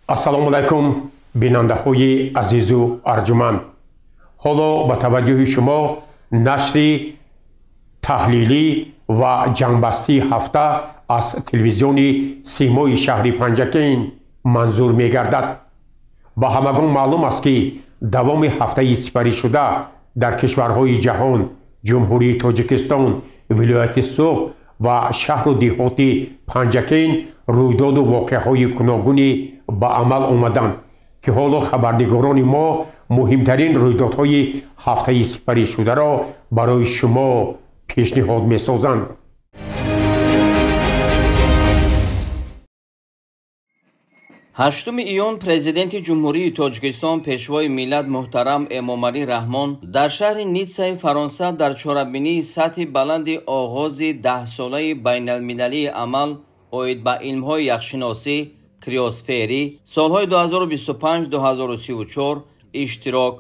Ассалому алайкум, бинандаҳои азизу арҷуманд. Ҳоло ба таваҷҷӯҳи шумо нашри таҳлилӣ ва ҷангбастии ҳафта аз телевизиони Симои шаҳри Панҷакент манзур мегардад. Ба ҳамагон маълум аст, ки давоми ҳафтаи сипаришуда дар кишварҳои ҷаҳон, Ҷумҳурии Тоҷикистон, вилояти Суғд ва шаҳру деҳоти Панҷакент рӯйдоду воқеаҳои гуногуне ба амал омаданд, ки ҳоло хабарнигорони мо муҳимтарин рӯйдодҳои ҳафтаи сипаришударо барои шумо пешниҳод месозанд. 8 июн Президенти Ҷумҳурии Тоҷикистон, Пешвои миллат муҳтарам Эмомалӣ Раҳмон дар шаҳри Ниццаи Фаронса дар чорабинии сатҳи баланди оғози 10-солаи байналмилалии амал оид ба илмҳои яхшиносӣ криосферӣ солҳои 2025-2034 иштирок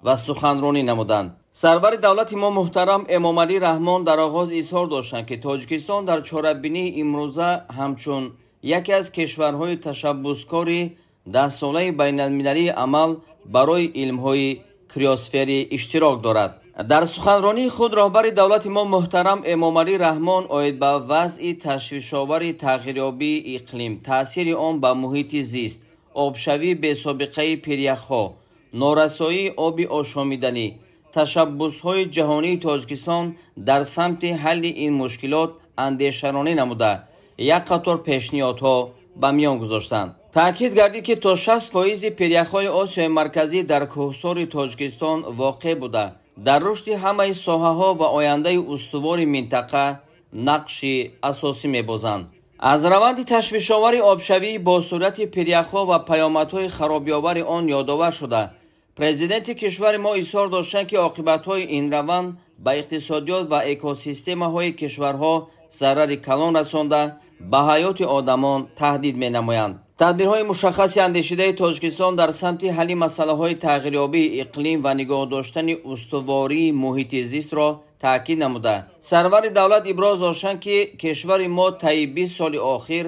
ва суханронӣ намуданд. Сарвари давлати мо муҳтарам Эмомалӣ Раҳмон дар оғоз изҳор доштанд, ки Тоҷикистон дар чорабинии имрӯза ҳамчун яке аз кишварҳои ташаббускори 10-солаи байналмилалии амал барои илмҳои криосферӣ иштирок дорад. Дар суханронии худ роҳбари давлати мо муҳтарам Эмомалӣ Раҳмон оид ба вазъи ташвишовари тағйирёбии иқлим, таъсири он ба муҳити зист, обшавии бесобиқаи пиряхҳо, норасоии оби ошомиданӣ, ташаббусҳои ҷаҳонии Тоҷикистон дар самти ҳалли ин мушкилот андешаронӣ намуда, як қатор пешниҳодҳо ба миён гузоштанд. Таъкид гардид, ки то 60% пиряхҳои Осиёи Марказӣ дар кӯҳсори Тоҷикистон воқеъ буда, дар рушди ҳамаи соҳаҳо ва ояндаи устувори минтақа нақши асосӣ мебозанд. Аз раванди ташвишовари обшавӣ бо суръати пиряхҳо ва паёмадҳои харобиовари он ёдовар шуда, президенти кишвари мо изҳор доштанд, ки оқибатҳои ин раванд ба иқтисодиёт ва экосистемаҳои кишварҳо зарари калон расонда, ба ҳаёти одамон таҳдид менамоянд. Тадбирҳои мушаххаси андешидаи Тоҷикистон дар самти ҳалли масъалаҳои тағйирёбии иқлим ва нигоҳ доштани устувории муҳити зистро таъкид намуда, сарвари давлат иброз доштанд, ки кишвари мо таи 20 соли охир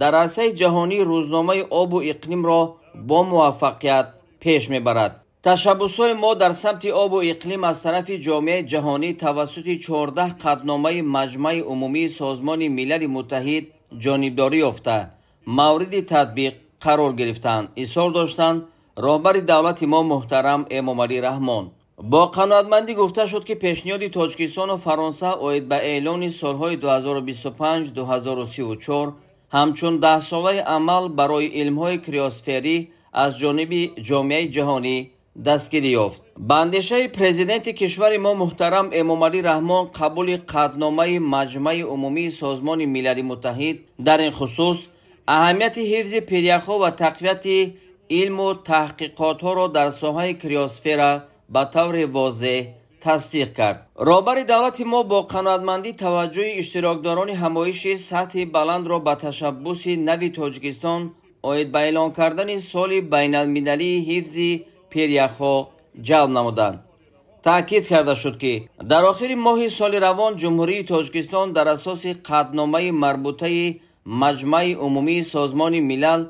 дар арсаи ҷаҳонии рӯзномаи обу иқлимро бо муваффақият пеш мебарад. Ташаббусҳои мо дар самти обу иқлим аз тарафи ҷомеаи ҷаҳонӣ тавассути 14 қатъномаи Маҷмаи Умумии Созмони Милали Муттаҳид ҷонибдорӣ ёфта, мавриди татбиқ қарор гирифтанд, изҳор доштанд роҳбари давлати мо муҳтарам Эмомалӣ Раҳмон. Бо қаноатмандӣ гуфта шуд, ки пешниҳоди Тоҷикистону Фаронса оид ба эълони солҳои 2025-2034 ҳамчун 10-солаи амал барои илмҳои криосферӣ аз ҷониби ҷомеаи ҷаҳонӣ дастгирӣ ёфт. Ба андешаи президенти кишвари мо муҳтарам Эмомалӣ Раҳмон, қабули қатъномаи Маҷмаи Умумии Созмони Милали Муттаҳид дар ин хусус аҳамияти ҳифзи пиряхҳо ва тақвияти илму таҳқиқотҳоро дар соҳаи криосфера ба таври возеҳ тасдиқ кард. Роҳбари давлати мо бо қаноатмандӣ таваҷҷӯҳи иштирокдорони ҳамоиши сатҳи баландро ба ташаббуси нави Тоҷикистон оид ба эълон кардани соли байналмилалии ҳифзи пиряхҳо ҷалб намуданд. Таъкид карда шуд, ки дар охири моҳи соли равон Ҷумҳурии Тоҷикистон дар асоси қатъномаи марбутаи Маҷмаи Умумии Созмони Милал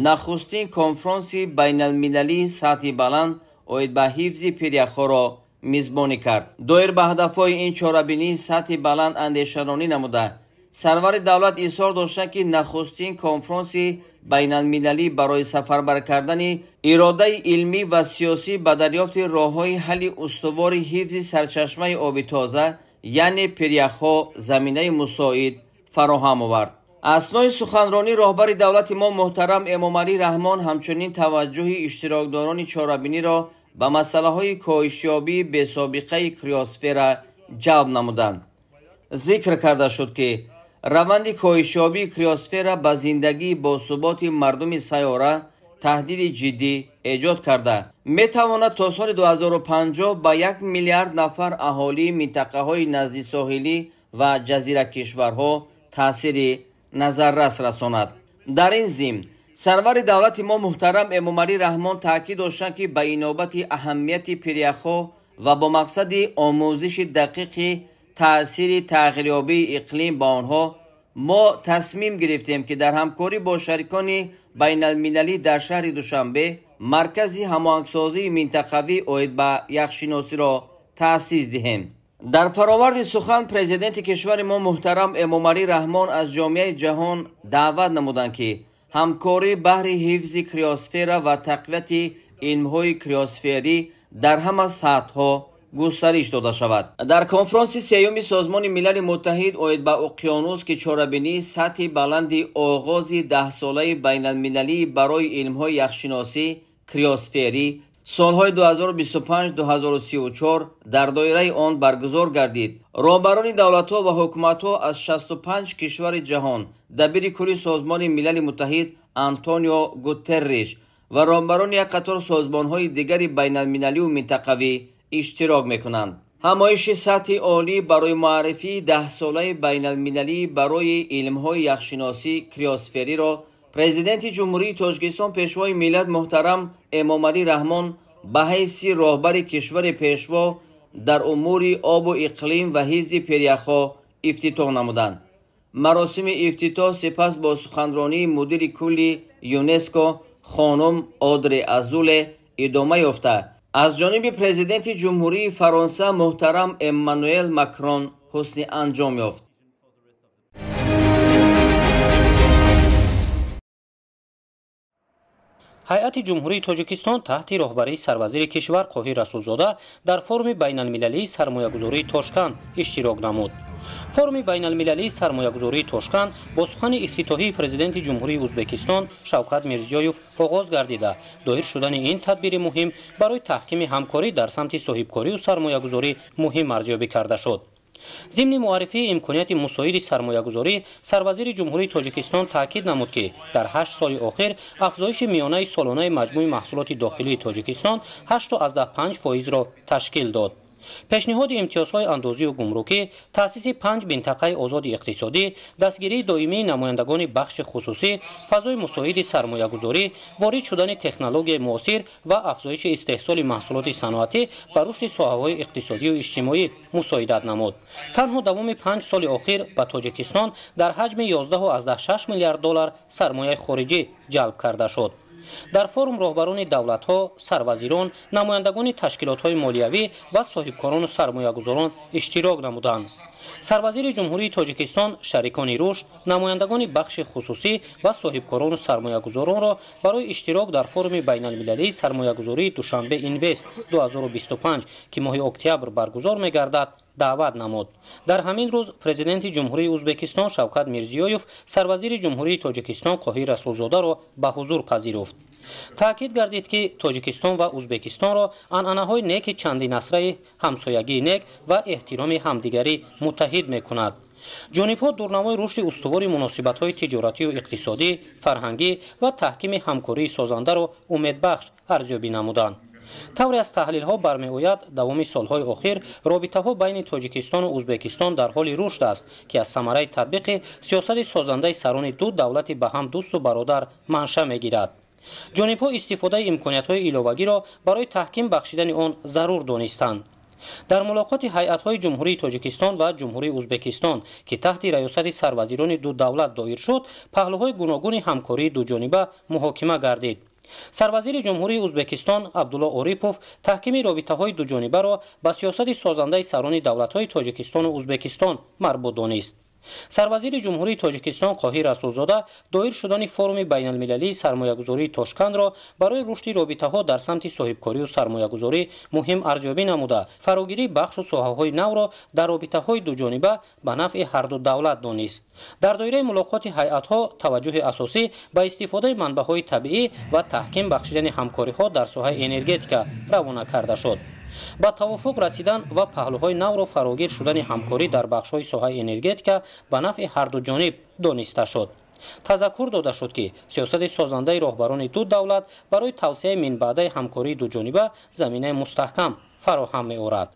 нахустин конфронси байналмилалии сатҳи баланд оид ба ҳифзи пиряхҳоро мизбонӣ кард. Доир ба ҳадафҳои ин чорабинии сатҳи баланд андешаронӣ намуда, сарвари давлат изҳор доштанд, ки нахустин конфронси байналмилалӣ барои сафарбар кардани иродаи илмӣ ва сиёсӣ ба дарёфти роҳҳои ҳалли устувори ҳифзи сарчашмаи оби тоза, яъне пиряхҳо, заминаи мусоид фароҳам овард. Аснои суханронӣ роҳбари давлати мо муҳтарам Эмомалӣ Раҳмон ҳамчунин таваҷҷӯҳи иштирокдорони чорабиниро ба масъалаҳои коҳишёбии бесобиқаи криосфера ҷалб намуданд. Зикр карда шуд, ки раванди коҳишёбии криосфера ба зиндагии босуботи мардуми сайёра таҳдиди ҷиддӣ эҷод карда, метавонад то соли 2050 ба 1 миллиард нафар аҳолии минтақаҳои наздисоҳилӣ ва ҷазиракишварҳо таъсири назаррас расонад. Дар ин зимн сарвари давлати мо муҳтарам Эмомалӣ Раҳмон таъкид доштанд, ки ба инобати аҳамияти пиряхҳо ва бо мақсади омӯзиши дақиқи таъсири тағйирёбии иқлим ба онҳо мо тасмим гирифтем, ки дар ҳамкорӣ бо шарикони байналмилалӣ дар шаҳри Душанбе маркази ҳамоҳангсозии минтақавӣ оид ба яхшиносиро таъсис диҳем. Дар фароварди сухан президенти кишвари мо муҳтарам Эмомалӣ Раҳмон аз ҷомеаи ҷаҳон даъват намуданд, ки ҳамкорӣ баҳри ҳифзи криосфера ва тақвияти илмҳои криосферӣ дар ҳама сатҳҳо густариш дода шавад. Дар конфронси сеюми Созмони Милали Муттаҳид оид ба уқёнус, ки чорабинии сатҳи баланди оғози даҳсолаи байналмилалӣ барои илмҳои яхшиносӣ криосферӣ солҳои 2025-2034 дар доираи он баргузор гардид, роҳбарони давлатҳо ва ҳукуматҳо аз 65 кишвари ҷаҳон, дабири кулли Созмони Милали Муттаҳид Антонио Гутерриш ва роҳбарони як қатор созмонҳои дигари байналмилалию минтақавӣ иштирок мекунанд. Ҳамоиши сатҳи олӣ барои муаррифии даҳсолаи байналмилалӣ барои илмҳои яхшиносӣ криосфериро президенти Ҷумҳурии Тоҷикистон пешвои миллат муҳтарам Эмомалӣ Раҳмон ба ҳайси роҳбари кишвари пешво дар умури обу иқлим ва ҳифзи пиряхҳо ифтитоҳ намуданд. Маросими ифтитоҳ сипас бо суханронии мудири кулли ЮНЕСКО хонум Одри Азуле идома ёфта, аз ҷониби президенти Ҷумҳурии Фаронса муҳтарам Эммануэл Макрон ҳусни анҷом ёфт. Ҳайати Ҷумҳурии Тоҷикистон таҳти роҳбарии сарвазири кишвар Қоҳир Расулзода дар форуми байналмилалии сармоягузории Тошканд иштирок намуд. Форуми байналмилалии сармоягузории Тошканд бо сухани ифтитоҳии президенти Ҷумҳурии Ӯзбекистон Шавкат Мирзиёев оғоз гардида, доир шудани ин тадбири муҳим барои таҳкими ҳамкорӣ дар самти соҳибкорию сармоягузорӣ муҳим арзёбӣ карда шуд. Зимни муаррифии имконияти мусоиди сармоягузорӣ сарвазири Ҷумҳурии Тоҷикистон таъкид намуд, ки дар 8 соли охир афзоиши миёнаи солонаи маҷмӯи маҳсулоти дохилии Тоҷикистон 8,5%-ро ташкил дод. Пешниҳоди имтиёзҳои андозию гумрукӣ, таъсиси 5 минтақаи озоди иқтисодӣ, дастгирии доимии намояндагони бахши хусусӣ, фазои мусоиди сармоягузорӣ, ворид шудани технологияи муосир ва афзоиши истеҳсоли маҳсулоти саноатӣ ба рушди соҳаҳои иқтисодию иҷтимоӣ мусоидат намуд. Танҳо давоми 5 соли охир ба Тоҷикистон дар ҳаҷми 11,6 миллиард доллар сармояи хориҷӣ ҷалб карда шуд. Дар форум роҳбарони давлатҳо, сарвазирон, намояндагони ташкилотҳои молиявӣ ва соҳибкорону сармоягузорон иштирок намуданд. Сарвазири Ҷумҳурии Тоҷикистон шарикони рушд, намояндагони бахши хусусӣ ва соҳибкорону сармоягузоронро барои иштирок дар форуми байналмилалии сармоягузории Душанбе Инвест 2025, ки моҳи октябр баргузор мегардад, даъват намуд. Дар ҳамин рӯз президенти Ҷумҳурии Ӯзбекистон Шавкат Мирзиёев сарвазири Ҷумҳурии Тоҷикистон Қоҳир Расулзодаро ба ҳузур пазируфт. Таъкид гардид, ки Тоҷикистон ва Ӯзбекистонро анъанаҳои неки чандинасраи ҳамсоягии нек ва эҳтироми ҳамдигарӣ муттаҳид мекунад. Ҷонибҳо дурнамои рушди устувори муносибатҳои тиҷоратию иқтисодӣ, фарҳангӣ ва таҳкими ҳамкории созандаро умедбахш арзёбӣ намуданд. Тавре аз таҳлилҳо бармеояд, давоми солҳои охир робитаҳо байни Тоҷикистону Ӯзбекистон дар ҳоли рушд аст, ки аз самараи татбиқи сиёсати созандаи сарони ду давлати ба ҳам дӯсту бародар манша мегирад. Ҷонибҳо истифодаи имкониятҳои иловагиро барои таҳким бахшидани он зарур донистанд. Дар мулоқоти ҳайатҳои Ҷумҳурии Тоҷикистон ва Ҷумҳурии Ӯзбекистон, ки таҳти раёсати сарвазирони ду давлат доир шуд, паҳлӯҳои гуногуни ҳамкории дуҷониба муҳокима гардид. Сарвазири Ҷумҳурии Ӯзбекистон Абдулло Орипов таҳкими робитаҳои дуҷонибаро ба сиёсати созандаи сарони давлатҳои Тоҷикистону Ӯзбекистон марбут донист. Сарвазири Ҷумҳурии Тоҷикистон Қоҳир Расулзода доир шудани форуми байналмилалии сармоягузории Тошкандро барои рушди робитаҳо дар самти соҳибкорию сармоягузорӣ муҳим арзёбӣ намуда, фарогирии бахшу соҳаҳои навро дар робитаҳои дуҷониба ба нафъи ҳарду давлат донист. Дар доираи мулоқоти ҳайатҳо таваҷҷӯҳи асосӣ ба истифодаи манбаъҳои табиӣ ва таҳким бахшидани ҳамкориҳо дар соҳаи энергетика равона карда шуд. Ба тавофуқ расидан ва паҳлӯҳои навро фарогир шудани ҳамкорӣ дар бахшҳои соҳаи энергетика ба нафъи ҳарду ҷониб дониста шуд. Тазаккур дода шуд, ки сиёсати созандаи роҳбарони ду давлат барои тавсеаи минбаъдаи ҳамкории дуҷониба заминаи мустаҳкам фароҳам меорад.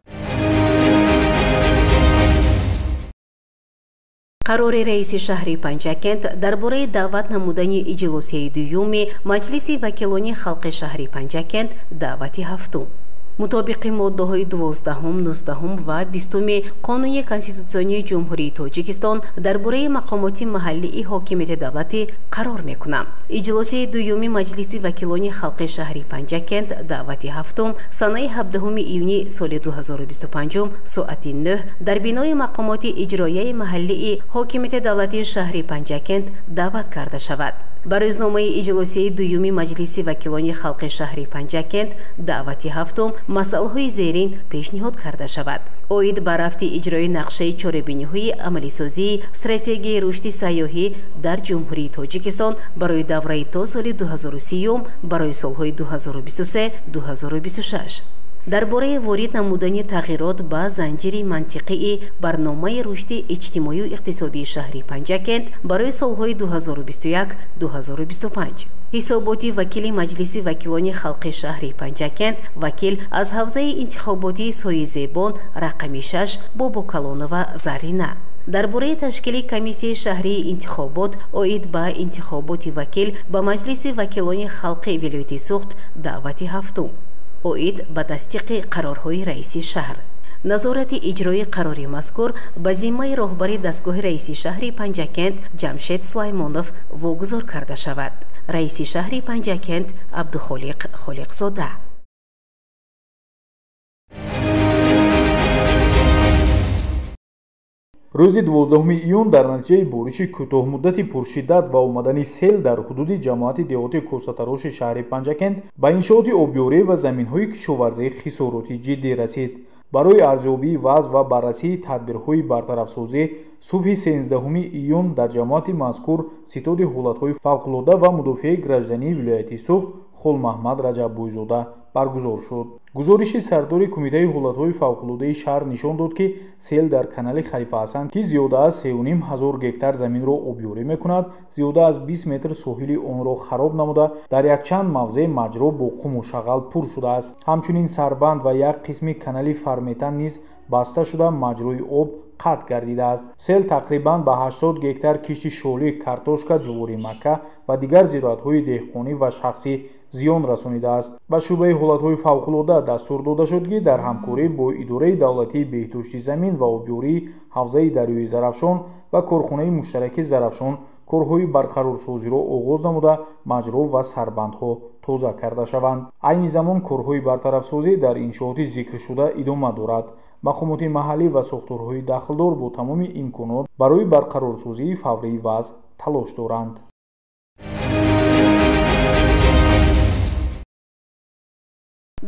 Қарори раиси шаҳри Панҷакент дар бораи даъват намудани иҷлосияи дуюми Маҷлиси вакилони халқи шаҳри Панҷакент, даъвати ҳафтум. Мутобиқи моддаҳои 12, 19 ва 20 Қонуни Конститутсионии Ҷумҳурии Тоҷикистон дар бораи мақомоти маҳаллии ҳокимияти давлатӣ қарор мекунам. Иҷлосияи дуюми Маҷлиси вакилони халқи шаҳри Панҷакент, даъвати ҳафтум, санаи 17 июни соли 2025 соати 9 дар бинои мақомоти иҷроияи маҳаллии ҳокимияти давлатии шаҳри Панҷакент даъват карда шавад. Ба рӯзномаи иҷлосияи дуюми Маҷлиси вакилони халқи шаҳри Панҷакент, даъвати ҳафтум, масъалаҳои зерин пешниҳод карда шавад. Оид ба рафти иҷрои нақшаи чорабиниҳои амалисозии стратегияи рушди сайёҳӣ дар Ҷумҳурии Тоҷикистон барои давраи то соли 2030, барои солҳои 2023-2026. Дар бораи ворид намудани тағйирот ба занҷири мантиқии барномаи рушди иҷтимоию иқтисодии шаҳри Панҷакент барои солҳои 2021-2025. Ҳисоботи вакили Маҷлиси вакилони халқи шаҳри Панҷакент, вакил аз ҳавзаи интихоботии Соизебон рақами 6 Бобокалонова Зарина, дар бораи ташкили комиссияи шаҳрии интихобот оид ба интихоботи вакил ба Маҷлиси вакилони халқи вилояти Суғд, даъвати ҳафтум. Оид ба тасдиқи қарорҳои раиси шаҳр. Назорати иҷрои қарори мазкур ба зиммаи роҳбари дастгоҳи раиси шаҳри Панҷакент Ҷамшед Сулаймонов вогузор карда шавад. Раиси шаҳри Панҷакент Абдухолиқ Холиқзода. Рӯзи 12 июн дар натиҷаи бориши кӯтоҳмуддати пуршиддат ва омадани сел дар ҳудуди ҷамоати деҳоти Косатароши шаҳри Панҷакент ба иншооти обёрӣ ва заминҳои кишоварзӣ хисороти ҷиддӣ расид. Барои арзёбии вазъ ва баррасии тадбирҳои бартарафсозӣ субҳи 13 июн дар ҷамоати мазкур ситоди ҳолатҳои фавқулода ва мудофиаи граждании вилояти Суғд Холмаҳмад Раҷаббойзода баргузор шуд. Гузориши сардори кумитаи ҳолатҳои фавқулодаи шаҳр нишон дод, ки сел дар канали Халифа Ҳасан, ки зиёда аз 3,5 ҳазор гектар заминро обёрӣ мекунад, зиёда аз 20 метр соҳили онро хароб намуда, дар якчанд мавзеъ маҷро бо қуму шағал пур шудааст. Ҳамчунин сарбанд ва як қисми канали Фарметан низ баста шуда, маҷрои об қатъ гардидааст. Сел тақрибан ба 80 гектар кишти шолӣ, картошка, ҷувори макка ва дигар зироатҳои деҳқонӣ ва шахсӣ зиён расонидааст. Ба шӯъбаи ҳолатҳои фавқулода дастур дода шуд, ки дар ҳамкорӣ бо Идораи давлатии беҳдошти замин ва обёрии ҳавзаи дарёи Зарафшон ва корхонаи муштараки Зарафшон корҳои барқарорсозиро оғоз намуда, маҷро ва сарбандҳо тоза карда шаванд. Айни замон корҳои бартарафсозӣ дар иншооти зикршуда идома дорад. Мақомоти маҳаллӣ ва сохторҳои дахлдор бо тамоми имконот барои барқарорсозии фаврии вазъ талош доранд.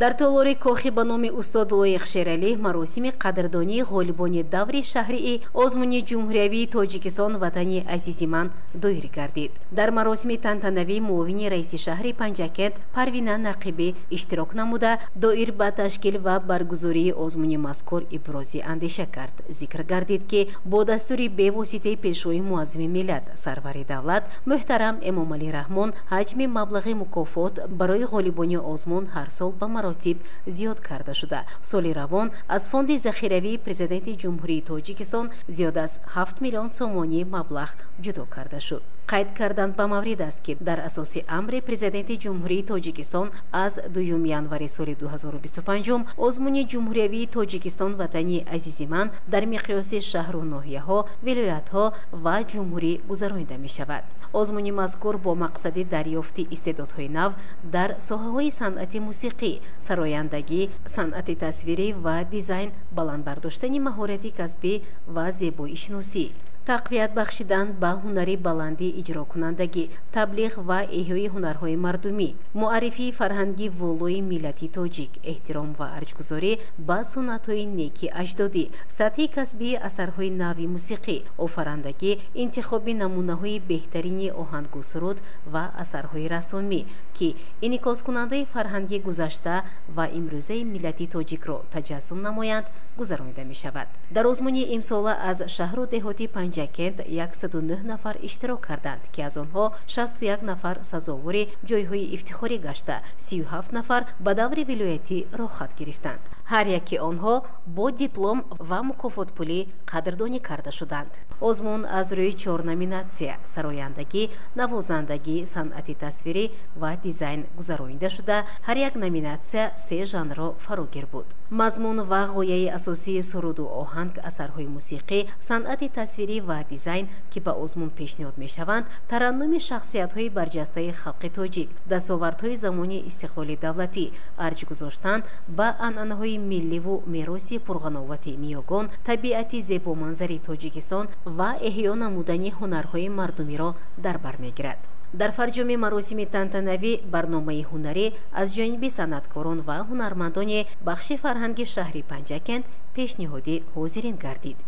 Дар толори кохи ба номи устод Лоиқ Шералӣ маросими қадрдонии ғолибони даври шаҳрии озмуни ҷумҳуриявии Тоҷикистон «Ватани азизи ман» доир гардид. Дар маросими тантанавӣ муовини раиси шаҳри Панҷакент Парвина Нақибӣ иштирок намуда, доир ба ташкил ва баргузории озмуни мазкур ибрози андеша кард. Зикр гардид, ки бо дастури бевоситаи Пешвои муаззими миллат, сарвари давлат муҳтарам Эмомалӣ Раҳмон ҳаҷми маблағи мукофот барои ғолибони озмун ҳар сол ба маротиб зиёд карда шуда, соли равон аз фонди захиравии Президенти Ҷумҳурии Тоҷикистон зиёд аз 7 миллион сомонӣ маблағ ҷудо карда шуд. Қайд кардан ба маврид аст, ки дар асоси амри Президенти Ҷумҳурии Тоҷикистон аз 2 январи соли 2025 озмуни ҷумҳуриявии Тоҷикистон «Ватани азизи ман» дар миқёси шаҳру ноҳияҳо, вилоятҳо ва ҷумҳурӣ гузаронида мешавад. Озмуни мазкур бо мақсади дарёфти истеъдодҳои нав дар соҳаҳои санъати мусиқӣ, сарояндагӣ, санъати тасвирӣ ва дизайн, баланд бардоштани маҳорати касбӣ ва зебоишиносӣ, тақвият бахшидан ба ҳунари баланди иҷрокунандагӣ, таблиғ ва эҳёи ҳунарҳои мардумӣ, муаррифии фарҳанги волои миллати тоҷик, эҳтиром ва арҷгузорӣ ба суннатҳои неки аҷдодӣ, сатҳи касбии асарҳои нави мусиқӣ, офарандагӣ, интихоби намунаҳои беҳтарини оҳангу суруд ва асарҳои рассомӣ, ки инъикоскунандаи фарҳанги гузашта ва имрӯзаи миллати тоҷикро таҷассум намоянд, гузаронида мешавад. Дар озмуни имсола аз шаҳру деҳоти Панҷакент 109 нафар иштирок карданд, ки аз онҳо 61 нафар сазовори ҷойҳои ифтихорӣ гашта, 37 нафар ба даври вилоятӣ роҳхат гирифтанд. Ҳар яки онҳо бо диплом ва мукофотпулӣ қадрдонӣ карда шуданд. Озмун аз рӯи 4 номинатсия сарояндагӣ, навозандагӣ, санъати тасвирӣ ва дизайн гузаронида шуда, ҳар як номинатсия 3 жанрро фарогир буд. Мазмун ва ғояи асосии суруду оҳанг, асарҳои мусиқӣ, санъати тасвирӣ ва дизайн, ки ба озмун пешниҳод мешаванд, тараннуми шахсиятҳои барҷастаи халқи тоҷик, дастовардҳои замони истиқлоли давлатӣ, арҷ гузоштан ба анъанаҳои милливу мероси пурғановати ниёгон, табиати зебоманзари Тоҷикистон ва эҳё намудани ҳунарҳои мардумиро дар бар мегирад. Дар фарҷоми маросими тантанавӣ барномаи ҳунарӣ аз ҷониби санъаткорон ва ҳунармандони бахши фарҳанги шаҳри Панҷакент пешниҳоди ҳозирин гардид.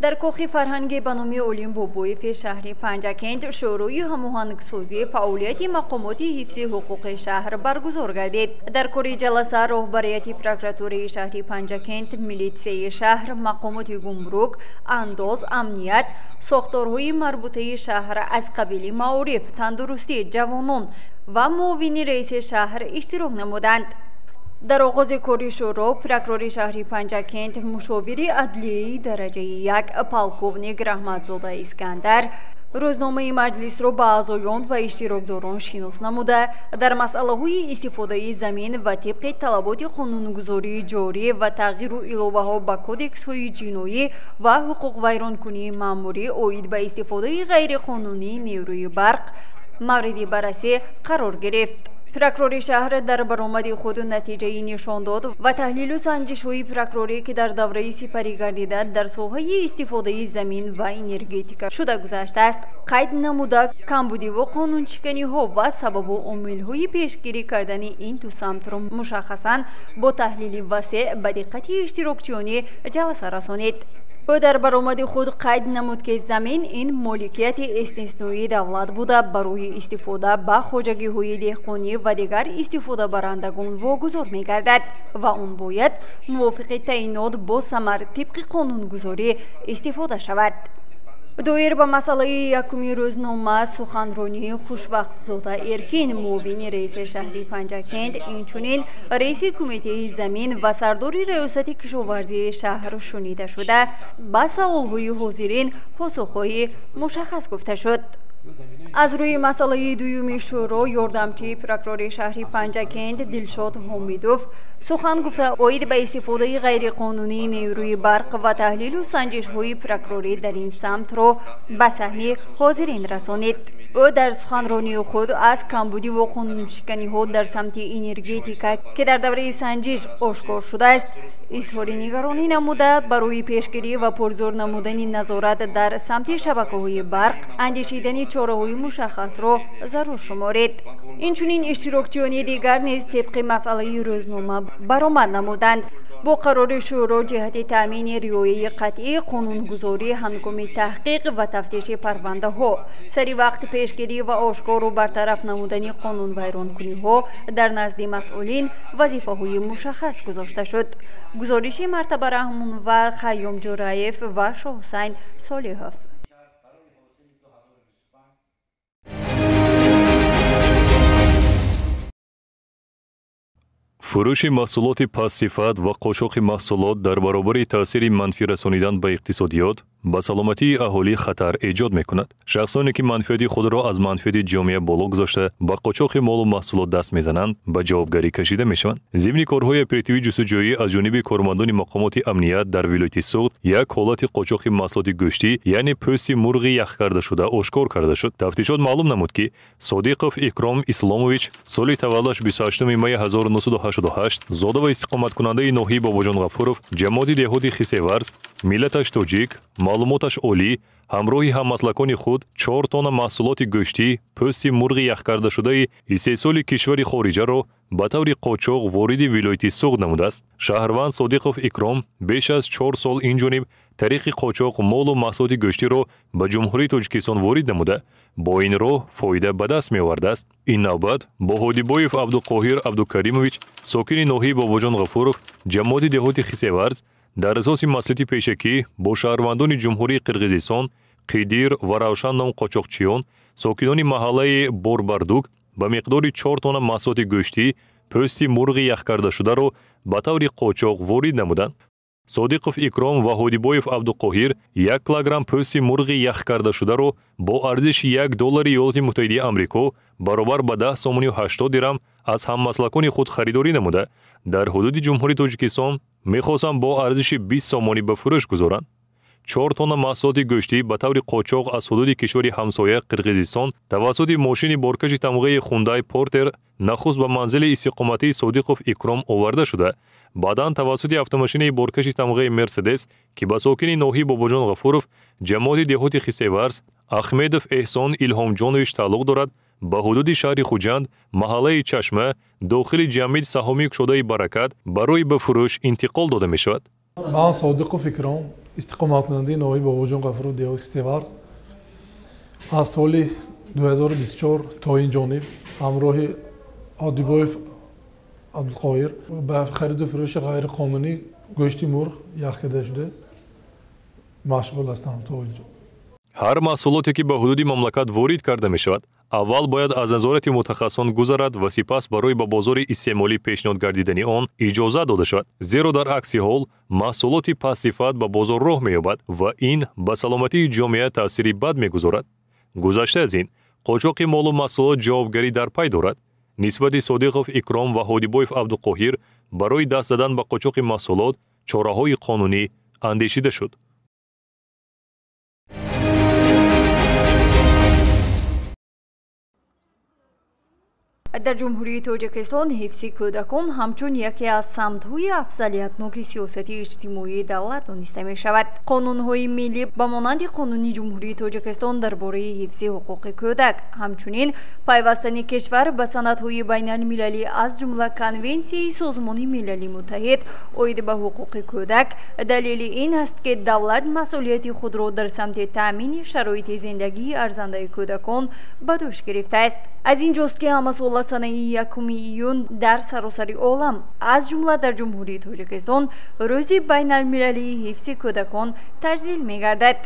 Дар кохи фарҳанги ба номи Олим Бобоеви шаҳри Панҷакент шӯрои ҳамоҳангсозии фаъолияти мақомоти ҳифзи ҳуқуқи шаҳр баргузор гардид. Дар кори ҷаласа роҳбарияти прокуратураи шаҳри Панҷакент, милитсияи шаҳр, мақомоти гумрук, андоз, амният, сохторҳои марбутаи шаҳр аз қабили маориф, тандурустӣ, ҷавонон ва муовини раиси шаҳр иштирок намуданд. Дар оғози кори шӯро прокурори шаҳри Панҷакент, мушовири адлияи дараҷаи 1 полковник Раҳматзода Искандар рӯзномаи маҷлисро ба аъзоён ва иштирокдорон шинос намуда, дар масъалаҳои истифодаи замин ва тибқи талаботи қонунгузории ҷорӣ ва тағйиру иловаҳо ба кодексҳои ҷиноӣ ва ҳуқуқвайронкунии маъмурӣ оид ба истифодаи ғайриқонунии нерӯи барқ мавриди баррасӣ қарор гирифт. Прокурори шаҳр дар баромади худ натиҷаи нишон дод ва таҳлилу санҷишҳои прокурорӣ, ки дар давраи сипарӣ гардида дар соҳаи истифодаи замин ва энергетика шуда гузаштааст, қайд намуда камбудиву қонуншиканиҳо ва сабабу омилҳои пешгирӣ кардани ин ду самтро мушаххасан бо таҳлили васеъ ба диққати иштирокчиёни ҷаласа расонид. Ӯ дар баромади худ қайд намуд, ки замин ин моликияти истисноии давлат буда, барои истифода ба хоҷагиҳои деҳқонӣ ва дигар истифодабарандагон вогузор мегардад ва он бояд мувофиқи таъинот бо самар тибқи қонунгузорӣ истифода шавад. Доир ба масъалаи якуми рӯзнома суханронии Хушвақтзода Эркин, муовини раиси шаҳри Панҷакент, инчунин раиси кумитаи замин ва сардори раёсати кишоварзии шаҳр шунида шуда, ба саволҳои ҳозирин посухҳои мушаххас гуфта шуд. Аз рӯи масъалаи дуюми шӯро ёрдамчии прокурори шаҳри Панҷакент Дилшод Ҳомидов сухан гуфта, оид ба истифодаи ғайриқонунии нерӯи барқ ва таҳлилу санҷишҳои прокурорӣ дар ин самтро ба саҳми ҳозирин расонид. Ӯ дар суханронии худ аз камбудиву қонуншиканиҳо дар самти энергетика, ки дар давраи санҷиш ошкор шудааст, изҳори нигаронӣ намуда, барои пешгирӣ ва пурзӯр намудани назорат дар самти шабакаҳои барқ андешидани чораҳои мушаххасро зарур шуморид. Инчунин иштирокчиёни дигар низ тибқи масъалаи рӯзнома баромад намуданд. Бо қарори шӯро ҷиҳати таъмини риояи қатъии қонунгузорӣ ҳангоми таҳқиқ ва тафтиши парвандаҳо, сари вақт пешгирӣ ва ошкору бартараф намудани қонунвайронкуниҳо дар назди масъулин вазифаҳои мушаххас гузошта шуд. Гузориши Мартаба Раҳмонова, Хайём Ҷураев ва Шоҳусайн Солиҳов. Фурӯши маҳсулоти пастсифат ва қочоқи маҳсулот дар баробари таъсири манфӣ расонидан ба иқтисодиёт ба саломатии аҳолӣ хатар эҷод мекунад. Шахсоне ки манфиати худро аз манфиати ҷомеа боло гузошта ба қочоқи молу маҳсулот даст мезананд, ба ҷавобгарӣ кашида мешаванд. Зимни корҳои оперативӣ ҷустуҷӯӣ аз ҷониби кормандони мақомоти амният дар вилояти Суғд як ҳолати қочоқи маҳсулоти гӯштӣ, яъне пӯсти мурғи яхкардашуда ошкор карда шуд. Тафтишот маълум намуд, ки Содиқов Икром Исломович соли таваллудаш 28 майи 1988, зода ва истиқоматкунандаи ноҳияи Бобоҷон Ғафуров, ҷамоати деҳоти Хисеварз, миллаташ тоҷик, маълумоташ олӣ, ҳамроҳи ҳаммаслакони худ 4 тонна маҳсулоти гӯштӣ, пӯсти мурғи яхкардашудаи истеҳсоли кишвари хориҷаро ба таври қочоқ вориди вилояти Суғд намудааст. Шаҳрванд Содиқов Икром беш аз 4 сол ин ҷониб тариқи қочоқ молу маҳсулоти гӯштиро ба Ҷумҳурии Тоҷикистон ворид намуда, бо ин роҳ фоида ба даст меовардааст. Ин навбат бо Ҳодибоев Абдуқоҳир Абдукаримович, сокини ноҳияи Бобоҷон Ғафуров, ҷамоати деҳоти Хисеварз, дар асоси маслиҳати пешакӣ бо шаҳрвандони Ҷумҳурии Қирғизистон Қидир ва Равшан ном қочоқчиён, сокинони маҳаллаи Борбардук, ба миқдори 4 тонна маҳсулоти гӯштӣ, пӯсти мурғи яхкардашударо ба таври қочоқ ворид намуданд. Содиқов Икром ва Ҳодибоев Абдуқоҳир 1 килограмм пӯсти мурғи яхкардашударо бо арзиши 1 доллари Иёлоти Муттаҳидаи Амрико баробар ба 10 сомонию 80 дирам аз ҳаммаслакони худ харидорӣ намуда, дар ҳудуди Ҷумҳурии Тоҷикистон мехостанд бо арзиши 20 сомонӣ ба фурӯш гузоранд. 4 тонна маҳсулоти гӯштӣ ба таври қочоқ аз ҳудуди кишвари ҳамсоя Қирғизистон тавассути мошини боркаши тамғаи Хундай Портер нахуст ба манзили истиқоматии Содиқов Икром оварда шуда, баъдан тавассути автомошинаи боркаши тамғаи Мерседес, ки ба сокини ноҳияи Бобоҷон Ғафуров, ҷамоати деҳоти Хисеварз, Ахмедов Эҳсон Илҳомҷонович тааллуқ дорад, ба ҳудуди шаҳри Хуҷанд, маҳаллаи Чашма, дохили ҷамъияти саҳомии кушодаи Баракат барои ба фурӯш интиқол дода мешавад. Ман Содиқов Икром, истиқоматкунандаи ноҳияи Бобоҷон Ғафуров, деҳоти Хисеварз, аз соли 2024 то ин ҷониб ҳамроҳи Ҳодибоев Абдулқоҳир ба хариду фурӯши ғайриқонунӣ гӯшти мурғ яхкарда шуда машғул ҳастам то инҷо. Ҳар маҳсулоте ки ба ҳудуди мамлакат ворид карда мешавад, аввал бояд аз назорати мутахассисон гузарад ва сипас барои ба бозори истеъмолӣ пешниҳод гардидани он иҷозат дода шавад. Зеро дар акси ҳол маҳсулоти пастсифат ба бозор роҳ меёбад ва ин ба саломатии ҷомеа таъсири бад мегузорад. Гузашта аз ин, қочоқи молу маҳсулот ҷавобгарӣ дар пай дорад. Нисбати Содиқов Икром ва Ҳодибоев Абдуқоҳир барои даст задан ба қочоқи маҳсулот чораҳои қонунӣ андешида шуд. Дар Ҷумҳурии Тоҷикистон ҳифзи кӯдакон ҳамчун яке аз самтҳои афзалиятноки сиёсати иҷтимоии давлат дониста мешавад. Қонунҳои миллӣ ба монанди Қонуни Ҷумҳурии Тоҷикистон дар бораи ҳифзи ҳуқуқи кӯдак, ҳамчунин пайвастани кишвар ба санадҳои байналмилалӣ, аз ҷумла Конвенсияи Созмони Милали Муттаҳид оид ба ҳуқуқи кӯдак, далели ин аст, ки давлат масъулияти худро дар самти таъмини шароити зиндагии арзандаи кӯдакон ба дӯш гирифтааст. Аз ин ҷост, ки ҳамасола санаи 1 июн дар саросари олам, аз ҷумла дар Ҷумҳурии Тоҷикистон, рӯзи байналмилалии ҳифзи кӯдакон таҷлил мегардад.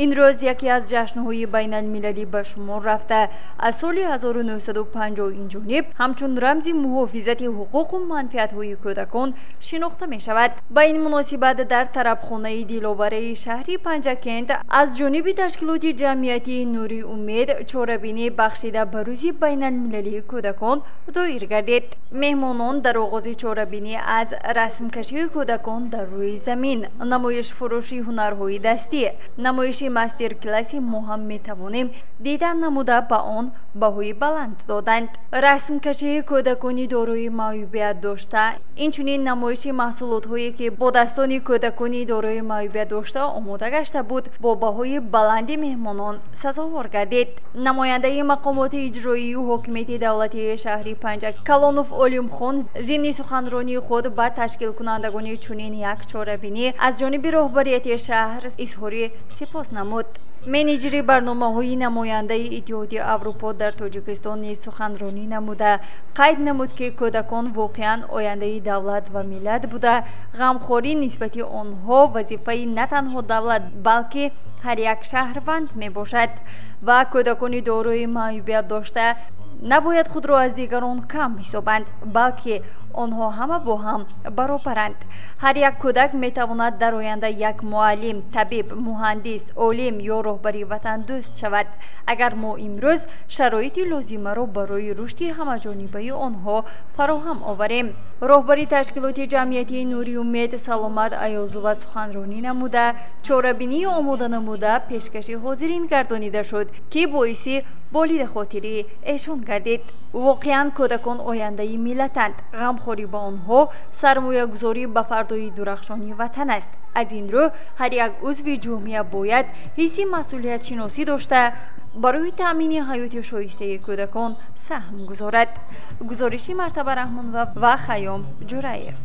Ин рӯз яке аз ҷашнҳои байналмилалӣ ба шумор рафта, аз соли 1950 инҷониб ҳамчун рамзи муҳофизати ҳуқуқу манфиатҳои кӯдакон шинохта мешавад. Ба ин муносибат дар тарабхонаи Диловараи шаҳри Панҷакент аз ҷониби ташкилоти ҷамъиятии Нури Умед чорабинӣ бахшида ба рӯзи байналмилалии кӯдакон доир гардид. Меҳмонон дар оғози чорабинӣ аз расмкашии кӯдакон дар рӯи замин, намоишфурӯши ҳунарҳои дастӣ, намоиши мастер-класси мо ҳам метавонем дидан намуда, ба он баҳои баланд доданд. Расмкашии кӯдакони дорои маъюбият дошта, инчунин намоиши маҳсулотҳое, ки бо дастони кӯдакони дорои маъюбият дошта омода гашта буд, бо баҳои баланди меҳмонон сазовор гардид. Намояндаи мақомоти иҷроию ҳокимияти давлатии шаҳри Панҷак Калонов Олимхон зимни суханронии худ ба ташкилкунандагони чунин як чорабинӣ аз ҷониби роҳбарияти шаҳр изҳори сипос намуд. Менеҷери барномаҳои намояндаи Иттиҳоди Аврупо дар Тоҷикистон низ суханронӣ намуда, қайд намуд, ки кӯдакон воқеан ояндаи давлат ва миллат буда, ғамхорӣ нисбати онҳо вазифаи на танҳо давлат, балки ҳар як шаҳрванд мебошад ва кӯдакони дорои маъюбият дошта набояд худро аз дигарон кам ҳисобанд, балки онҳо ҳама бо ҳам баробаранд. Ҳар як кӯдак метавонад дар оянда як муаллим, табиб, муҳандис, олим ё роҳбари ватандӯст шавад, агар мо имрӯз шароити лозимаро барои рушди ҳамаҷонибаи онҳо фароҳам оварем. Роҳбари ташкилоти ҷамъиятии Нури Умед Саломат Аёзова суханронӣ намуда, чорабинии омода намуда пешкаши ҳозирин гардонида шуд, ки боиси болидахотирии эшон гардид. Воқеан кӯдакон ояндаи миллатанд. Ғамхорӣ ба онҳо сармоягузорӣ ба фардои дурахшони ватан аст. Аз ин рӯ ҳар як узви ҷомеа бояд ҳисси масъулиятшиносӣ дошта, барои таъмини ҳаёти шоистаи кӯдакон саҳм гузорад. Гузориши Мартаба Раҳмонова ва Хайём Ҷураев.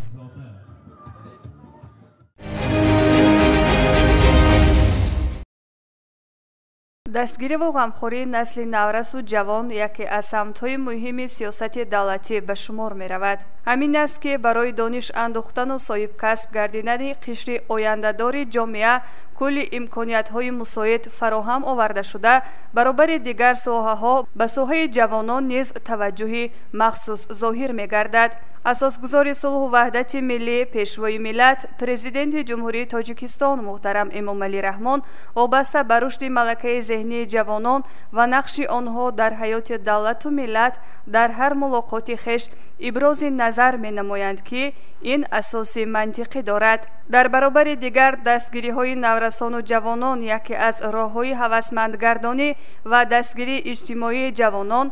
Дастгириву ғамхории насли наврасу ҷавон яке аз самтҳои муҳими сиёсати давлатӣ ба шумор меравад. Ҳамин аст, ки барои дониш андӯхтану соҳибкасб гардидани қишри ояндадори ҷомеа кулли имкониятҳои мусоид фароҳам оварда шуда, баробари дигар соҳаҳо ба соҳаи ҷавонон низ таваҷҷӯҳи махсус зоҳир мегардад. Асосгузори сулҳу ваҳдати миллӣ, Пешвои миллат, Президенти Ҷумҳурии Тоҷикистон муҳтарам Эмомалӣ Раҳмон вобаста ба рушди малакаи зеҳнии ҷавонон ва нақши онҳо дар ҳаёти давлату миллат дар ҳар мулоқоти хеш ибрози назар менамоянд, ки ин асоси мантиқӣ дорад. Дар баробари дигар дастгириҳои наврасону ҷавонон яке аз роҳҳои ҳавасмандгардонӣ ва дастгирии иҷтимоии ҷавонон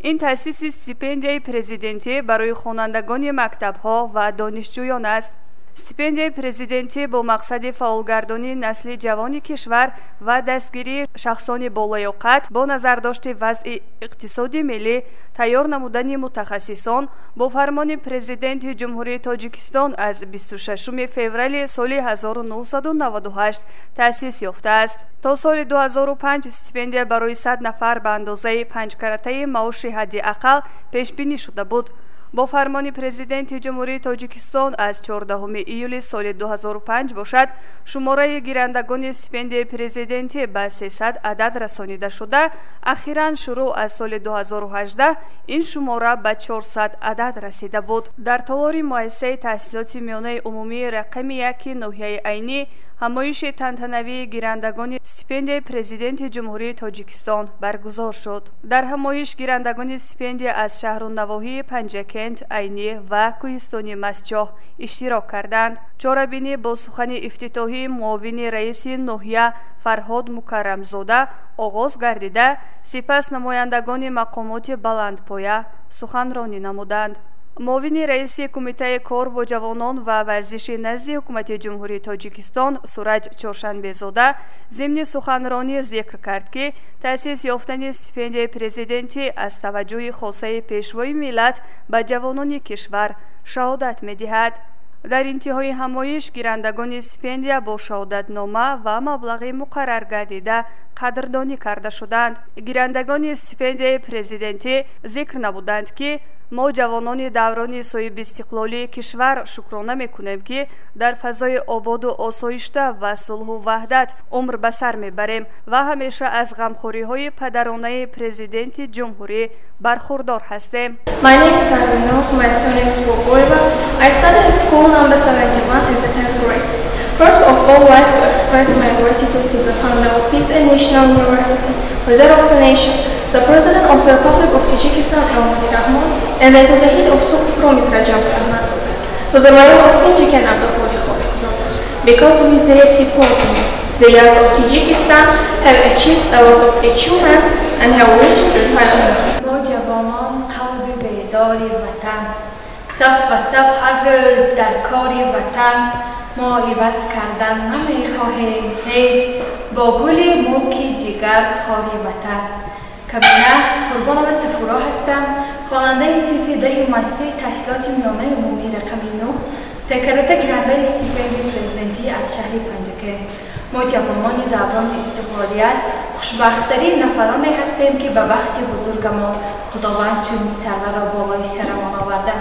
ин таъсиси стипендияи президентӣ барои хонандагони мактабҳо ва донишҷӯён аст. Стипендияи президентӣ бо мақсади фаъолгардонии насли ҷавони кишвар ва дастгирии шахсони болаёқат бо назардошти вазъи иқтисоди миллӣ, тайёр намудани мутахассисон бо фармони Президенти Ҷумҳурии Тоҷикистон аз 26 феврали соли 1998 таъсис ёфтааст. То соли 2005 стипендия барои 100 нафар ба андозаи панҷкаратаи маоши ҳадди ақал пешбинӣ шуда буд. Бо фармони Президенти Ҷумҳурии Тоҷикистон аз 14 июли соли 2005 бошад, шумораи гирандагони стипендияи президентӣ ба 300 адад расонида шуда, ахиран шурӯъ аз соли 2018 ин шумора ба 400 адад расида буд. Дар толори муассисаи таҳсилоти миёнаи умумии рақами яки ноҳияи Айнӣ ҳамоиши тантанавии гирандагони стипендияи Президенти Ҷумҳурии Тоҷикистон баргузор шуд. Дар ҳамоиш гирандагони стипендия аз шаҳру навоҳии Панҷакент, Айнӣ ва кӯҳистони Мастчоҳ иштирок карданд. Чорабинӣ бо сухани ифтитоҳии муовини раиси ноҳия Фарҳод Мукаррамзода оғоз гардида, сипас намояндагони мақомоти баландпоя суханронӣ намуданд. Муовини раиси Кумитаи кор бо ҷавонон ва варзиши назди Ҳукумати Ҷумҳурии Тоҷикистон Сураҷ Чоршанбезода зимни суханронӣ зикр кард, ки таъсис ёфтани стипендияи президентӣ аз таваҷҷӯҳи хосаи Пешвои миллат ба ҷавонони кишвар шаҳодат медиҳад. Дар интиҳои ҳамоиш гирандагони стипендия бо шаҳодатнома ва маблағи муқаррар гардида қадрдонӣ карда шуданд. Гирандагони стипендияи президентӣ зикр намуданд, ки мо ҷавонони даврони соҳибистиқлолии кишвар шукрона мекунем, ки дар фазои ободу осоишта ва сулҳу ваҳдат умр ба сар мебарем ва ҳамеша аз ғамхориҳои падаронаи Президенти Ҷумҳурӣ бархурдор ҳастем. My name is Sarvinos, my surname is Boboeva. I studied at school number 71 in the 10th grade. First of all, I'd like to express my gratitude to the founder of Peace and National University, leader of the nation, the President of the Republic of Tajikistan, Emomali Rahmon, and then to the head of Sughd Province, Rajab Ahmadzoda, to the mayor of Panjikent, Abdukholiq Kholiqzoda. Because with their support, the youth of Tajikistan have achieved a lot of achievements and have reached the silence. ما جوانان قلب بیدار وطن، صف به صف هر روز در کار وطن، ما عوض کردن نمیخواهیم هیچ، با گل موکی جگر خاری وطن. کابینه قربانова Сафуро ҳастам، хонандаи синфи 10 муассисаи таҳсилоти миёнаи умумии рақами 9, секретар гирандаи стипендияи президентӣ аз шаҳри Панҷакент. Мо ҷавонони даврони истиқлолият хушбахттарин нафароне ҳастем, ки ба бахти бузургамон Худованд чунин сарварро болои сарамон оварда.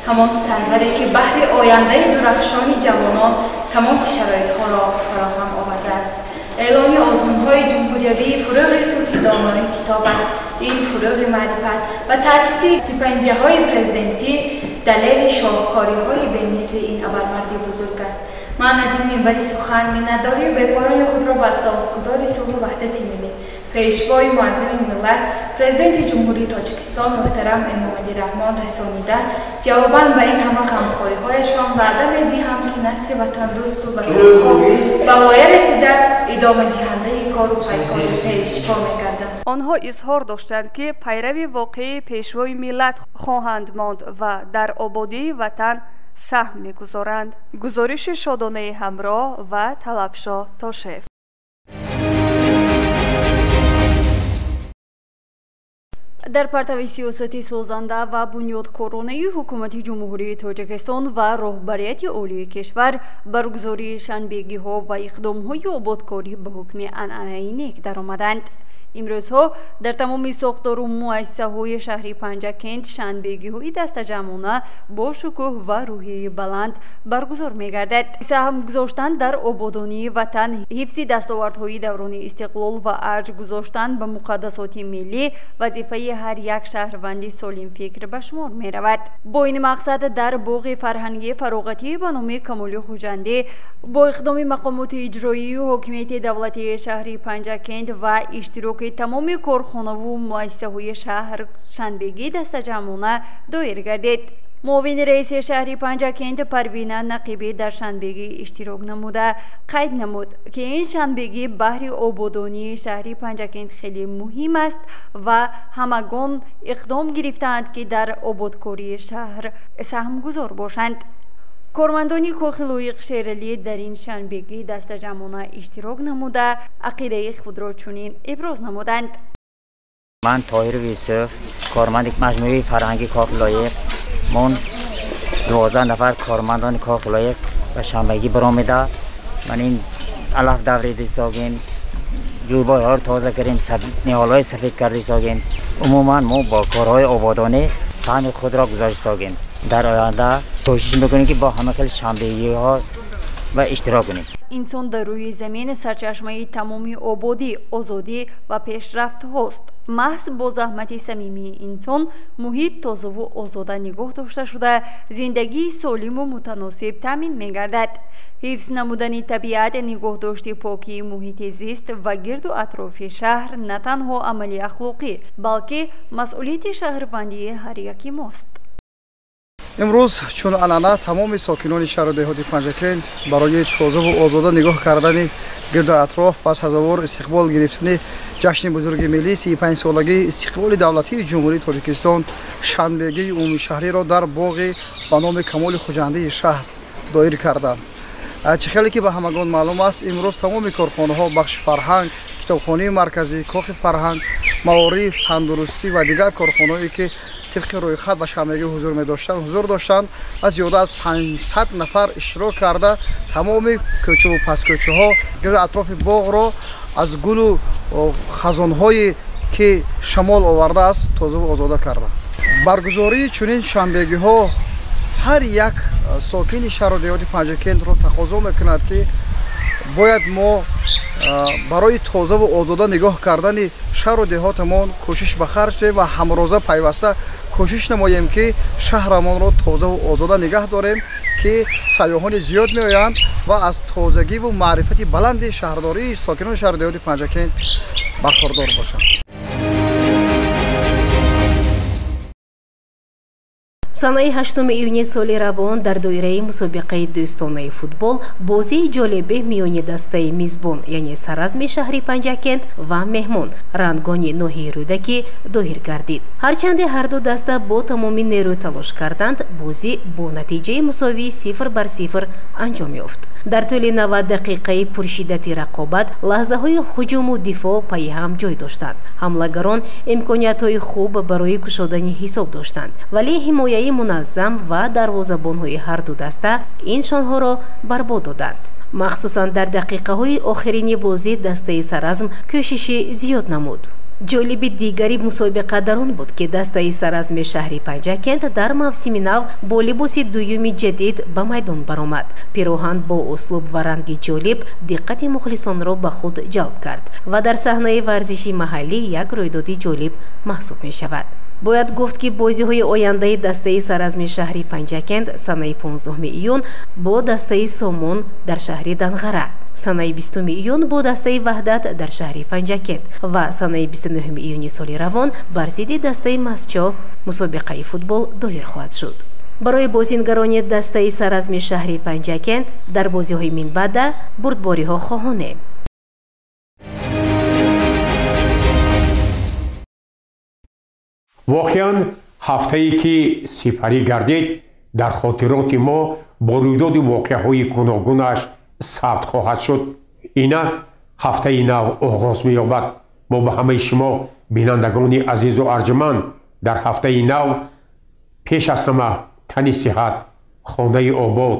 Ҳамон сарваре, ки баҳри ояндаи дурахшони ҷавонон тамоми шароитҳоро фароҳам овардааст. Эълони озмунҳои ҷумҳуриявии фурӯғи сулҳи донои китоб аст. Ин фурӯғи маърифат ва таъсиси стипендияҳои президентӣ далели шоҳкориҳои бемисли ин абармарди бузург аст. Ман аз ин минбари сухан миннатдорию бепоёни худро ба асосгузори сулҳу ваҳдати миллӣ, Пешвои муаззами миллат, Президенти Ҷумҳурии Тоҷикистон муҳтарам Эмомалӣ Раҳмон расонида, ҷавобан ба ин ҳама ғамхориҳояшон ваъда медиҳам, ки насли ватандӯсту ватанхоҳ ба воя расида идомадиҳандаи кору пайкори пешво мегарданд. Онҳо изҳор доштанд, ки пайрави воқеии Пешвои миллат хоҳанд монд ва дар ободии ватан саҳм мегузоранд. Гузориши Шодонаи Ҳамроҳ ва Талабшоҳ Тошев. Дар партави сиёсати созанда ва бунёдкоронаи Ҳукумати Ҷумҳурии Тоҷикистон ва роҳбарияти олии кишвар баргузории шанбегиҳо ва иқдомҳои ободкорӣ ба ҳукми анъанаи нек даромаданд. Имрӯзҳо дар тамоми сохтору муассисаҳои шаҳри Панҷакент шанбегиҳои дастаҷамъона бо шукӯҳ ва рӯҳияи баланд баргузор мегардад. Саҳм гузоштан дар ободонии ватан, ҳифзи дастовардҳои даврони истиқлол ва арҷ гузоштан ба муқаддасоти миллӣ вазифаи ҳар як шаҳрванди солимфикр ба шумор меравад. Бо ин мақсад дар боғи фарҳангии фароғатӣ ба номи Камоли Хуҷандӣ бо иқдоми мақомоти иҷроию ҳокимияти давлатии шаҳри Панҷакент ва иштироки тамоми корхонаву муассисаҳои шаҳр шанбегӣ дастаҷамъона доир гардид. Муовини раиси шаҳри Панҷакент Парвина Нақибӣ дар шанбегӣ иштирок намуда қайд намуд, ки ин шанбегӣ баҳри ободонии шаҳри Панҷакент хеле муҳим аст ва ҳамагон иқдом гирифтаанд, ки дар ободкории шаҳр саҳмгузор бошанд. Кормандони кохи Лоиқ Шералӣ дар ин шанбегӣ дастаҷамъона иштирок намуда ақидаи худро чунин иброз намуданд. Ман Тоҳиров Юсуф, корманди маҷмӯаи фарҳангии кохи Лоиқ. Мон 12 нафар кормандони кохи Лоиқ ба шанбегӣ баромеда. Ман ин алаф даврида согем, ҷӯйборҳоро тоза кардем, ниҳолҳои сафед карда согем. Умуман мо бо корҳои ободонӣ саҳми худро гузошта согем. Дар оянда кӯшиш мекунем, ки бо ҳама хел шанбегиҳо ва иштирок кунем. Инсон дар рӯи замин сарчашмаи тамоми ободӣ, озодӣ ва пешрафтҳост. Маҳз бо заҳмати самимии инсон муҳит тозаву озода нигоҳ дошта шуда, зиндагии солиму мутаносиб таъмин мегардад. Ҳифз намудани табиат, нигоҳдошти покии муҳити зист ва гирду атрофи шаҳр на танҳо амали ахлоқӣ, балки масъулияти шаҳрвандии ҳар яки мост. Имрӯз чун анъана тамоми сокинони шаҳру деҳоти Панҷакент барои тозаву озода нигоҳ кардани гирду атроф ва сазовор истиқбол гирифтани ҷашни бузурги миллӣ 35-солагии истиқлоли давлатии Ҷумҳурии Тоҷикистон шанбегии умумишаҳриро дар боғи ба номи Камоли Хуҷандии шаҳр доир карданд. Чӣ хеле ки ба ҳамагон маълум аст, имрӯз тамоми корхонаҳо, бахши фарҳанг, китобхонаи марказӣ, кохи фарҳанг, маориф, тандурустӣ ва дигар корхонаҳое ки тибқи рӯйхат ба шанбегӣ ҳузур медоштанд, ҳузур доштанд ва зиёда аз 500 нафар иштирок карда тамоми кӯчаву пасткӯчаҳо гирду атрофи боғро аз гулу хазонҳое ки шамол овардааст тозаву озода карданд. Баргузории чунин шанбегиҳо ҳар як сокини шаҳру деҳоти Панҷакентро тақозо мекунад, ки бояд мо барои тозаву озода нигоҳ кардани шаҳру деҳотамон кӯшиш ба харҷ диҳем ва ҳамроза пайваста кӯшиш намоем, ки шаҳрамонро тозаву озода нигаҳ дорем, ки сайёҳони зиёд меоянд ва аз тозагиву маърифати баланди шаҳрдории сокинони шаҳру деҳоти Панҷакент бархурдор бошанд. Санаи 8 июни соли равон дар доираи мусобиқаи дӯстонаи футбол бозии ҷолибе миёни дастаи мизбон, яъне Саразми шаҳри Панҷакент ва меҳмон рангони ноҳияи Рӯдакӣ доир гардид. Ҳарчанде ҳарду даста бо тамоми нерӯ талош карданд, бозӣ бо натиҷаи мусовии 0-0 анҷом ёфт. Дар тӯли 90 дақиқаи пуршиддати рақобат лаҳзаҳои ҳуҷуму дифоъ пайи ҳам ҷой доштанд. Ҳамлагарон имкониятҳои хуб барои кушодани ҳисоб доштанд, вале ҳимояи муназзам ва дарвозабонҳои ҳарду даста ин шонҳоро барбод доданд. Махсусан дар дақиқаҳои охирини бозӣ дастаи Саразм кӯшиши зиёд намуд. Ҷолиби дигари мусобиқа дар он буд, ки дастаи Саразми шаҳри Панҷакент дар мавсими нав бо либоси дуюми ҷадид ба майдон баромад. Пироҳан бо услуб ва ранги ҷолиб диққати мухлисонро ба худ ҷалб кард ва дар саҳнаи варзиши маҳаллӣ як рӯйдоди ҷолиб маҳсуб мешавад. Бояд гуфт, ки бозиҳои ояндаи дастаи Саразми шаҳри Панҷакент санаи 15 июн бо дастаи Сомон дар шаҳри Данғара, санаи 20 июн бо дастаи Ваҳдат дар шаҳри Панҷакент ва санаи 29 июни соли равон бар зидди дастаи Масчо мусобиқаи футбол доир хоҳад шуд. Барои бозингарони дастаи Саразми шаҳри Панҷакент дар бозиҳои минбаъда бурдбориҳо хоҳонем. Воқеан ҳафтае ки сипарӣ гардид дар хотироти мо бо рӯйдоди воқеаҳои гуногунаш сабт хоҳад шуд. Инак ҳафтаи нав оғоз меёбад. Мо ба ҳамаи шумо бинандагони азизу арҷуманд дар ҳафтаи нав пеш аз ҳама тани сиҳат, хонаи обод,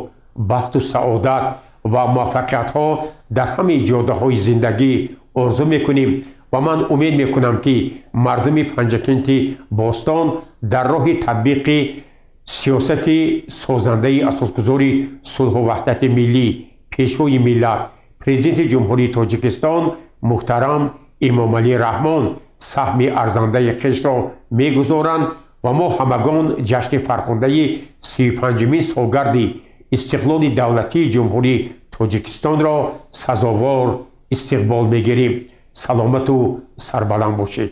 бахту саодат ва муваффақиятҳо дар ҳамаи ҷодаҳои зиндагӣ орзу мекунем Ва ман умед мекунам, ки мардуми Панҷакенти бостон дар роҳи татбиқи сиёсати созандаи асосгузори сулҳу ваҳдати миллӣ, Пешвои миллат, Президенти Ҷумҳурии Тоҷикистон муҳтарам Эмомалӣ Раҳмон саҳми арзандаи хешро мегузоранд ва мо ҳамагон ҷашни фархундаи 35-умин солгарди истиқлоли давлатии Ҷумҳурии Тоҷикистонро сазовор истиқбол мегирем. Саломату сарбаланд бошед.